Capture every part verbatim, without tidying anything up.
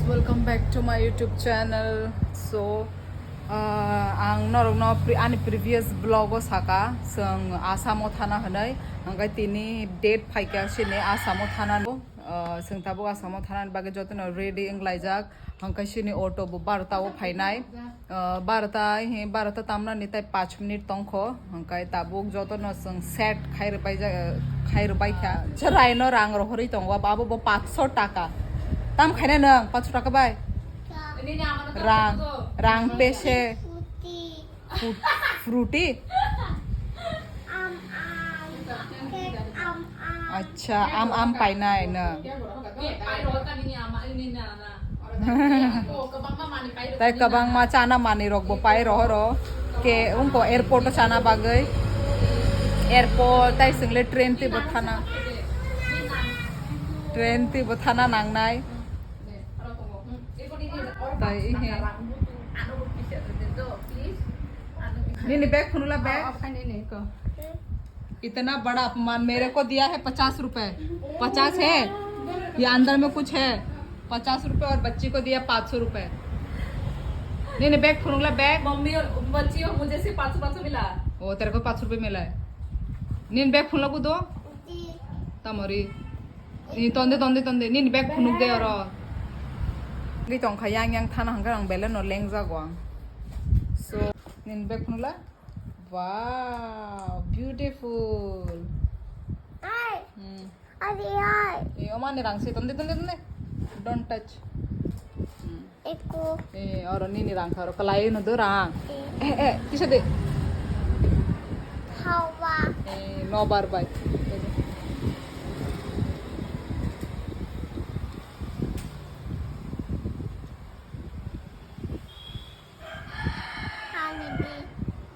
Welcome back to my YouTube channel. So, uh, ang norokno pre-, ani previous vlog o saka, chwng Assam o thana hwnwi, hwnkhe tini date phaikha chini Assam o thana, uh, chwng tabuk Assam o thana bagwi jotono ready wnglaijak, hwnkhe chini auto bo barota o phainai. Ah, barota, he, barota tamnani tai panch minute tongkho, hwnkhe tabuk jotono chwng set khai rwbaijak, khai rwbaikha. Chwraino rang rohorwi tongo, abo bo panchsho taka. Tam khaina nwng panchsho taka bai? Rang, rang pese. Fru-, fruity? Acha, am, am painai nwng. Tai kwbangma chana manwi rok bo pai rohoro. Ke wngkha airport o chana bagwi. Airport tai chwngle train twi bo thana. Train twi bo thana nangnai. Tai ihe. Nini bag phunula bag. इतना बड़ा अपमान मेरे को दिया है पचास रुपए। पचास है, ये अंदर में कुछ है। पचास रुपए और बच्ची को दिया पाँच सौ रुपए। नहीं, नहीं, बैग खोलूंगा, बैग। मम्मी और बच्ची और मुझे सिर्फ पाँच सौ, पाँच सौ मिला। ओ, तेरे को पाँच सौ रुपए मिला है। नहीं, बैग खोलना को दो। तमोरी। Ni tonde, tonde, tonde. Nini bag phunuk de oro. Ngi tong kha yang yang thana hangkhe ang belai no lengjago ang. So, nini bag phunuk la? Wow, beautiful. Ai. Hmm. Adi ai. Eh, oma ni rang se tonde, tonde, tonde. Don't touch. Hmm. Eko. Eh, oro nini rang kha, oro kalai no do rang. Eh. Eh, eh, kisa de. Hawa. Eh, no bar bai. Ani di.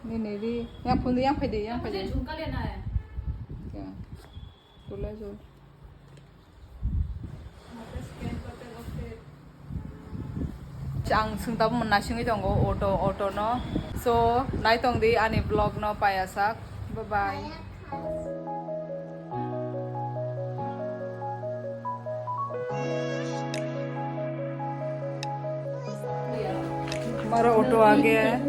Nini ri. Yang phun yang phai de, yang phai de. Jhumka lena hai. Ya. Tulai jo. Ang sung tabuk naisingwi tongo auto, auto no. So, naitong di ani vlog no paiyasak. Bye bye. Mara auto age.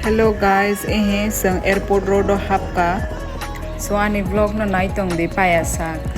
Hello guys, ehe chwng airport road o hapka. So ani vlog no naitong di paiyasak.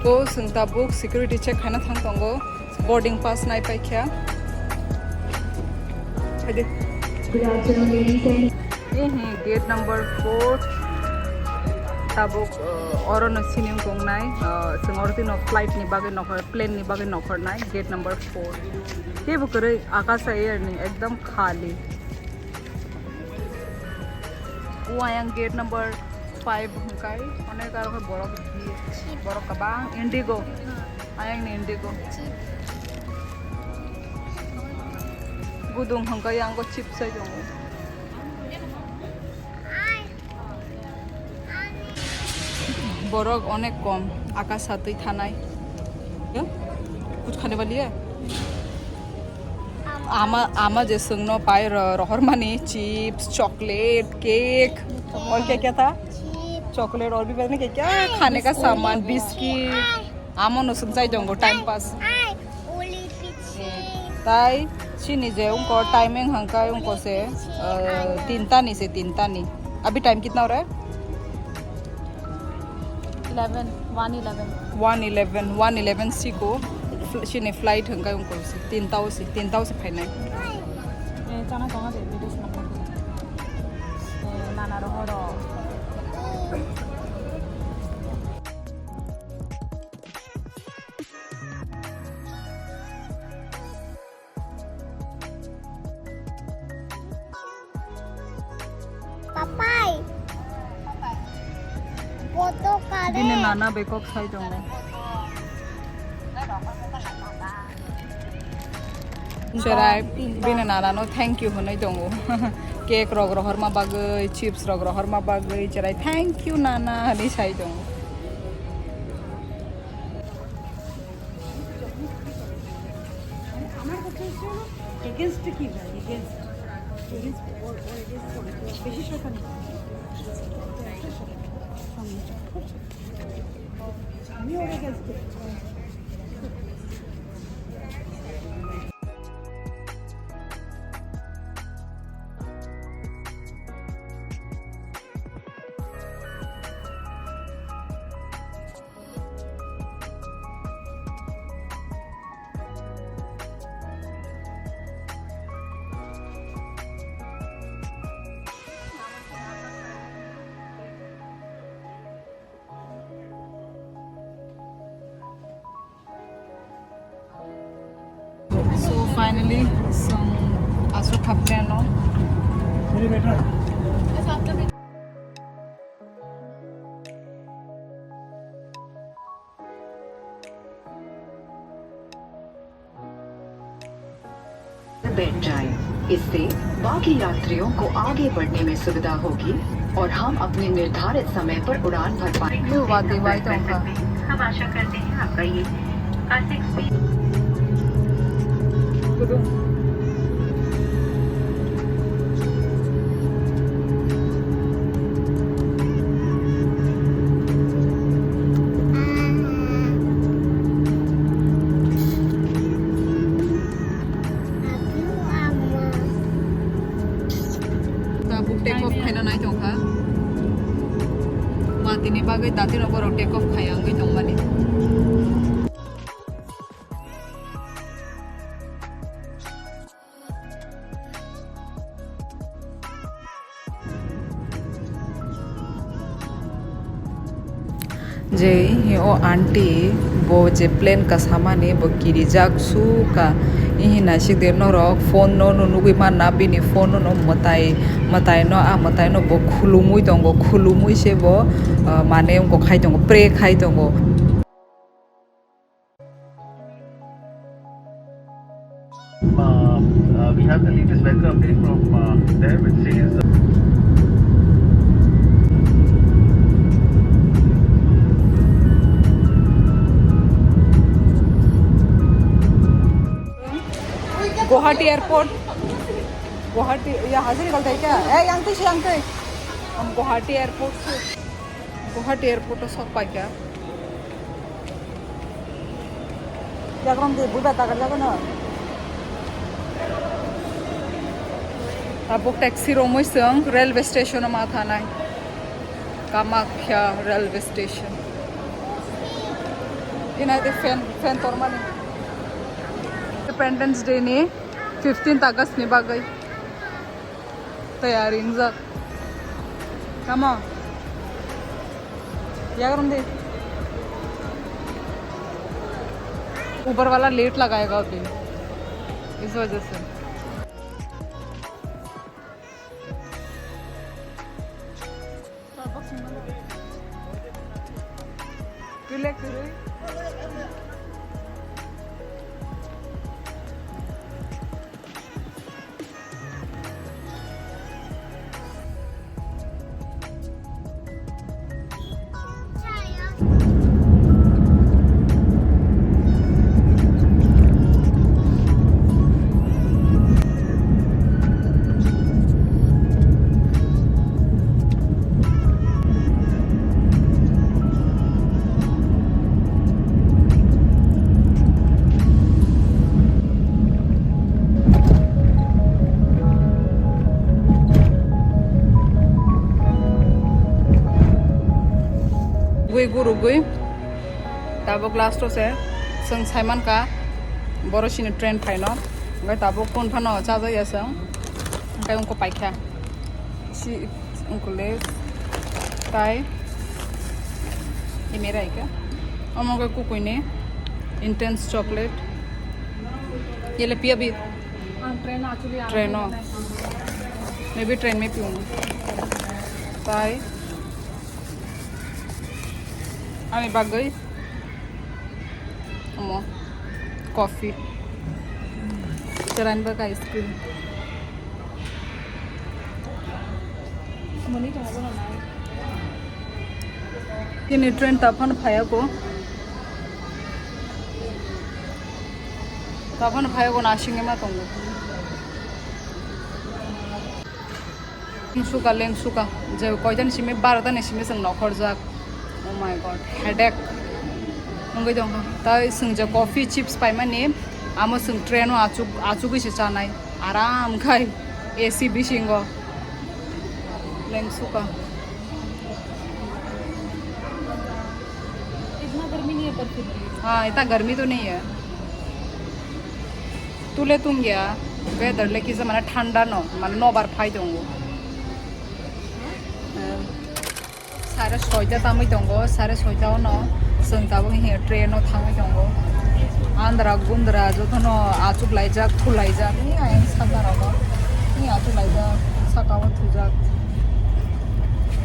To chwng tabuk security check khaina thang tongo, boarding pass nai paikha. Haide. Good afternoon, ladies and Mhm, gate number four. Tabuk, uh, oro no sining tongnai, uh, chwng oro tino flight ni bagwi nokhor, plane ni bagwi nokhornai, gate number four. Kebo kwrwi, Akasa Air ni ekdom khali. O ayang gate number five hwnkhe, onek aro khe borok, borok kwbang, Indigo. Ayang ni Indigo. Gudung hwnkhe yang bo chips sai tongo. Borok onek kom, aka satwi thanai. Ya? Kuch khane wali hai? Ama, ama je swngno pai ro-, rohormani chips, chocolate, cake. और क्या क्या था? Chocolate और भी पता नहीं क्या क्या खाने का सामान, biscuit. Amo no swngchai tongo, time pass. Tai chini je ungko timing hangkai ungko se, eh, tinta ni se, tinta ni. Abhi time kitna ho raha hai? Eleven, one eleven. One eleven, one eleven siko. Fl-, chini flight hangkai ungko se, tinta o se, tinta o se phainai. Eh, chana tonga de, video swnam nang. Eh, nana rohoro. Papai. Boto kare. Bini nana bekok sai tongo. Cherai, bini nana no thank you hwnwi tongo. Cake rok rohorma bagwi, chips rok rohorma bagwi, cherai thank you nana hwnwi sai tongo. Against কি ভাই? Against, against, ওর, ওর against করে। বেশি শয়তানি। আমি ওর against করি। So finally, some Ashok Kaplan no. बैठ जाएं। इससे बाकी यात्रियों को आगे बढ़ने में सुविधा होगी और हम अपने निर्धारित समय पर उड़ान भर पाएंगे। Wati wai tongkha. हम आशा करते हैं आपका ये खास experience Tabuk take off khaina nai tongkha. Watini bagwi datino borok take off khai wngwi tongmani. Je o aunty bo je plane kasamani bo kirijak suka, ihi naisik de norok phone no nugwi manna, bini phone no mwtai mwtai no a mwtai no bo khulumui tongo, khulumui se bo, ah, mane wngkha khai tongo, pray khai tongo. Uh, uh, we have the latest weather update from, uh, there, which says, uh, Guwahati Airport. Guwahati, ya, hazir kal thai kya? Eh, yang tu, yang tu. Hum Guwahati Airport se, Guwahati Airport o sok pai kha. Yakrom de buiba tagar jago no. Tabuk taxi romwi chwng railway station o ma thanai. Kamakhya railway station. Ina de fan, fan tormani. Independence Day ni fifteenth August ni bagwi. Tayari wngjak. Come on. Yagram de. ऊपर वाला लेट लगाएगा अभी, इस वजह से। Relax, relax. Gui gurugui. Tabuk last o se chwng saimankha boro sini train phaino. Hwnkhe tabuk kun phano chajaya chwng. Hwnkhe wngkha paikha. Si wngkha le tai. Imera ika. Omo khe kukuini intense chocolate. Yele piya bi. Train o. Maybe train me piung. Tai. Ani bagwi omo coffee. Cherai bagwi ice cream. Tini train ta phano phaiya ko. Ta phano phaiya ko, nasingwi ma tongo. Lengsuka, lengsuka. Je koitan simi, barota ni simi chwng nokhorjak. Oh my God, headache. Wngwi tongkha. Tai chwng je coffee chips paimani, amo chwng train o achuk, achugwi se chanai. Aram khai A C bisingo. Lengsuka. इतना गर्मी नहीं है, पर फिर भी। हाँ, इतना गर्मी तो नहीं है। Tule tungya, weather le kisa mane thanda no, mane nobar phai tongo. Sare soita tamui tongo, sare soita ono chwng tabuk hiya train o thangwi tongo. Andra gundra jotono achuk laijak, khulaijak, ni ayang saka rogo, ni achuk laijak, saka o thujak.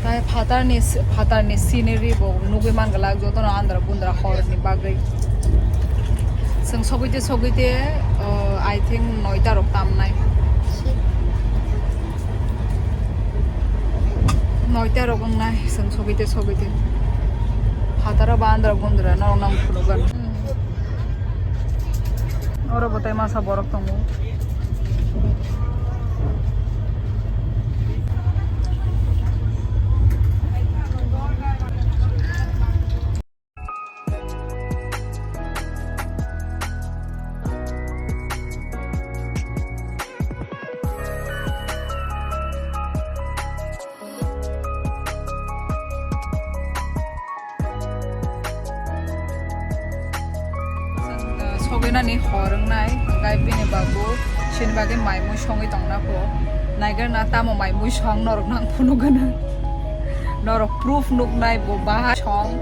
Tai phatarni, phatarni scenery bo nugwi manglak, jotono andra gundra horni bagwi. Chwng sogwi te, sogwi te, uh, I think noita rok tamnai. Noita rok wngnai, chwng sogwi te, sogwi te. Phataro ba andra gundra norok nang phunukgwi. Oro bo tai masa borok tongo. Sogenani hor wngnai, hwnkhe bini babu sini bagwi mai mui songwi tongna kho. Naigerna tamo mai mui song norok nang phunukgwna. Norok proof nuknai bo baha song.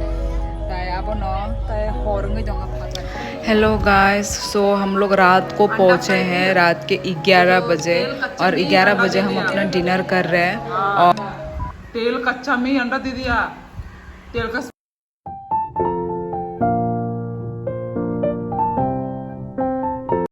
Tai abono tai hor wngwi tongo phatar. Hello guys, so हम लोग रात को पहुंचे हैं, रात के ग्यारह बजे, और ग्यारह बजे हम अपना डिनर कर रहे हैं। और तेल कच्चा में ही अंडा दे दिया, तेल का